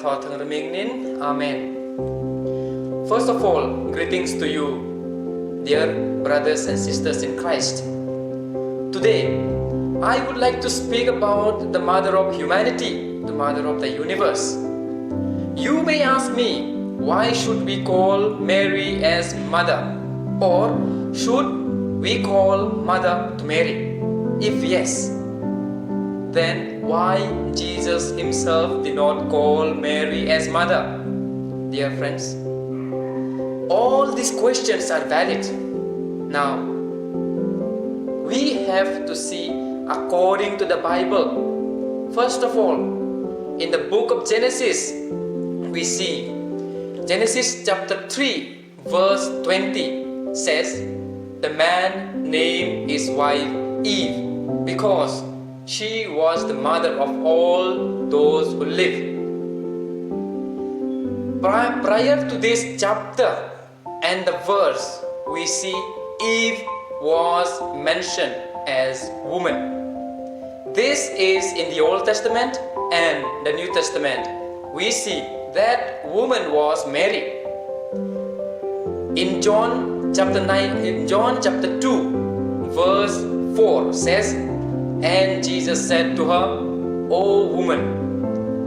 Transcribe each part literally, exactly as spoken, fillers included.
Tho tang rming nin. Amen. First of all, greetings to you, dear brothers and sisters in Christ. Today, I would like to speak about the mother of humanity, the mother of the universe. You may ask me, why should we call Mary as mother? Or should we call mother to Mary? If yes, then why Jesus himself did not call Mary as mother? Dear friends, all these questions are valid. Now, we have to see according to the Bible. First of all, in the book of Genesis, we see Genesis chapter three, verse twenty says, "The man named his wife Eve because she was the mother of all those who live." Pri- prior to this chapter and the verse, we see Eve was mentioned as woman. This is in the Old Testament and the New Testament. We see that woman was Mary. In John chapter nine, in John chapter two, verse four says, "And Jesus said to her, O woman,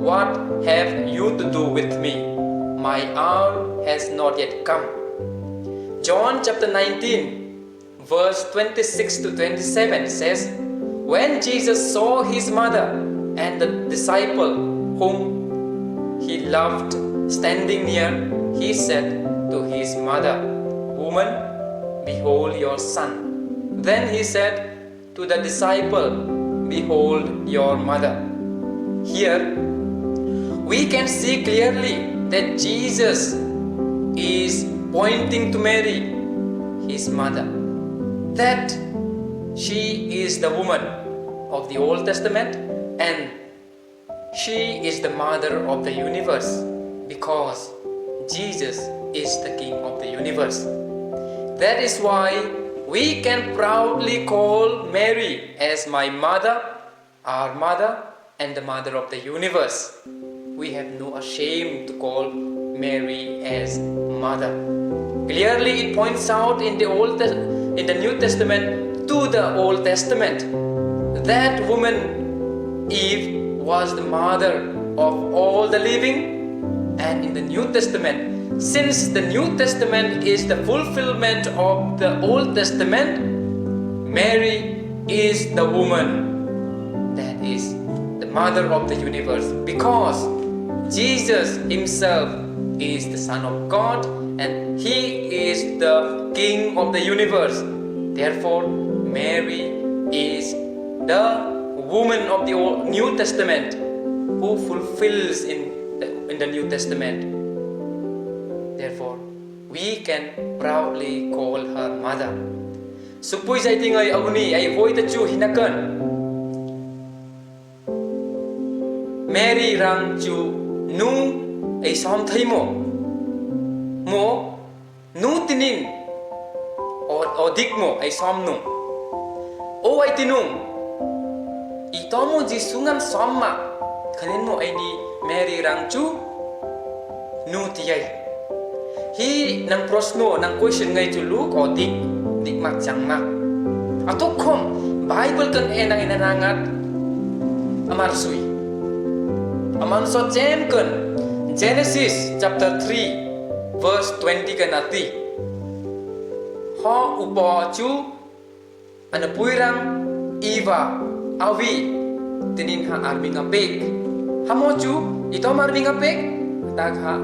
what have you to do with me? My hour has not yet come." John chapter nineteen, verse twenty-six to twenty-seven says, "When Jesus saw his mother and the disciple whom he loved standing near, he said to his mother, 'Woman, behold your son.' Then he said to the disciple, 'Behold your mother.'" Here, we can see clearly that Jesus is pointing to Mary, his mother, that she is the woman of the Old Testament and she is the mother of the universe, because Jesus is the king of the universe. That is why we can proudly call Mary as my mother, our mother, and the mother of the universe. We have no ashamed to call Mary as mother. Clearly, it points out in the Old Tes- in the New Testament to the Old Testament that woman Eve was the mother of all the living, and in the New Testament, since the New Testament is the fulfillment of the Old Testament, Mary is the woman that is the mother of the universe, because Jesus himself is the Son of God and he is the King of the universe. Therefore, Mary is the woman of the Old, New Testament who fulfills in the, in the New Testament. Therefore, we can proudly call her mother. Suk pui jai ting ai auni ai hoi ta chu hinakan. Mary rang chu nu ai som thai mo. Mo nu tinin o, o dik mo ai som nung. O ai tinung. I to mo Jisu ngan som ma. Khanin mo ai ni Mary rang chu nu ti ai. Hi nang prosno, nang question ngai chu luk o dik, dik mak chang mak. Atok khom, Bible kan e nang ina nangat amar sui. Aman so jem kan, Genesis chapter three, verse twenty kan ati. Ho upo chu Ana pui rang Eva, awi, tinin ha armi nga pek. Hamo chu, itom armi nga pek, tak ha.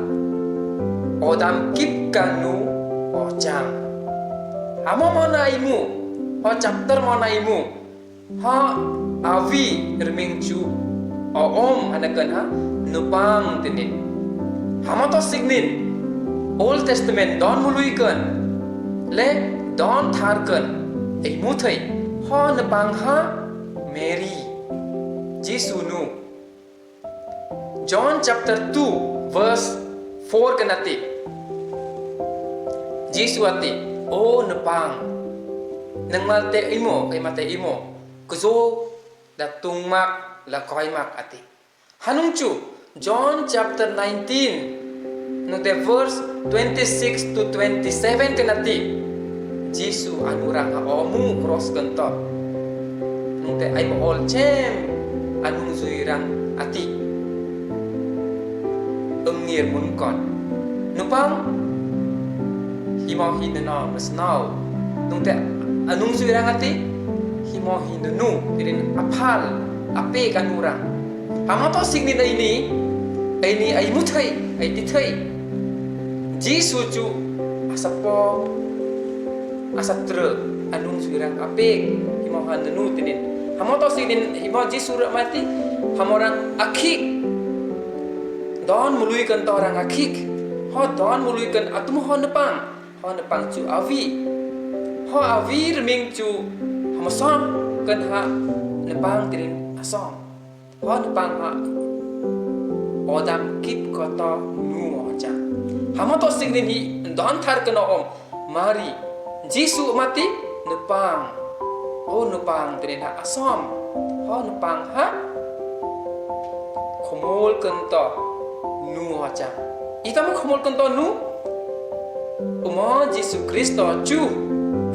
O dam kip ka nu, o chang. Hamo mo na imu, o chapter mo na imu. Ha awi rming chu, o om hana kan ha, nupang tinin. Hamo to signin, Old Testament don mului kan. Le don thar kan, ei mu thei, ho na pang ha Mary, Jisu nu. John chapter two, verse four kan ati. Jisu ati, o na pang. Nang mal te imo, kai mate imo. Kuzo da tung mak, la koi mak ati. Hanung chu, John chapter nineteen, nute verse twenty-six to twenty-seven ka nati. Jisu anurang ha omu cross kento. Nute ai mo ol chem anung zui rang ati. Engir mun kon. Nupang himo hi neno mesnau. Nute anung zui rang ati. Himo hi nenu. Irin aphal. Ape kanurang. Hamo to sik nin aini, aini ai muthai, ai tithai. Jisu chu asapo, asatre, anung zui rang apek, himo ha nenu tinin. Hamo to sik nin, himo Jisu ra mati, hamo rang akhik. Don mului kan to rang akhik. Ho don mului kan atum ho nepang. Ho nepang chu avi. Ho avi reming chu hamo song kan ha nepang tinin asong. Hon pang ha. Odam kip koto nu ocha. Hamo to sik nin hi don thar keno om. Mari. Jisu mati nepang. O nepang tinin ha asom. Ho nepang ha. Khomol kento nu ocha. Itam khomol kento nu. Umo Jisu Kristo chu.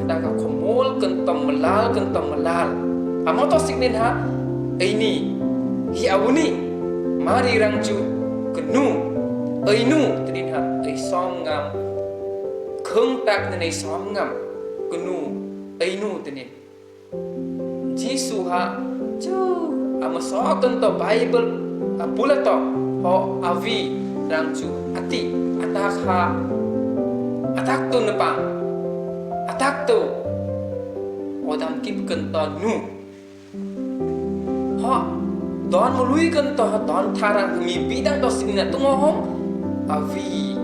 Ada ka khomol kento melal kento melal. Amo to sik nin ha. Aini. Hi awuni. Mari rang chu. Kenu. Ainu tinin ha. Ai som ngam. Kheng tak nin ai som ngam. Kenu. Ainu tinin. Jisu ha chu ama so kento Bible a pula to ho avi rang chu ati atak ha atak tu nepang atak tu odam kip kento nu ho don mului kento ha don tharang mi bidang to sing na tungo hong avi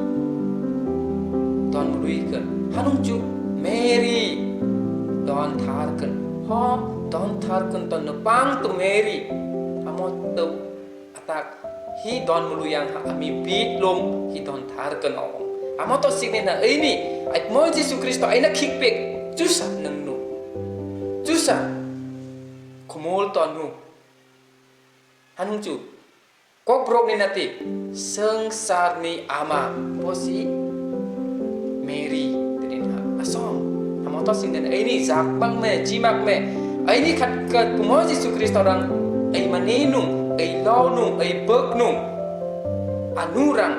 don mului ken hanung chu Mary don thar ken ho don thar ken to nepang tu Mary amo tu atak hi don mului yang ha ami bit lom hi don thar ken ong amo to sing na aini ai mo Jisu Kristo aina khik pek chusa nang nu chusa khomol to nu hanung chu Kok brok ni nati sengsar ni ama posi Mary tedin ha asong. Amo to sing den aini jak bang me jimak me aini khat ka pumo Jisu Kristo rang ai mane nung ai law nung ai bek nung anu rang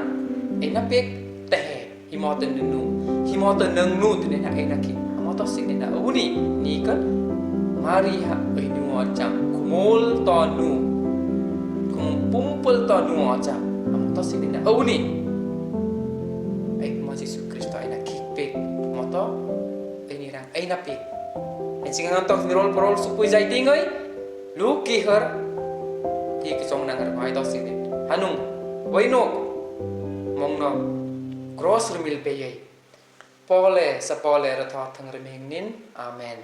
ai napek tehe. Himo te nenu, himo te nengnu te ne na ai na ki. Himo to sik ne na uni, ni kan Mari ha ai nu o chang, kumol to nu, kum pumpul to nu o chang. Himo to sik ne na uni. Ai mo Jisu Kristo ai na ki pe, himo to ai ni rang ai na pe. En sing ngan tok ni rol porol supui jai tingai. Lu ki har ki ki song nang har ngai to sik ne. Hanung, wai no, mong no. Cross rimil pe yai. Pole sa pole ratha thang riming nin. Amen.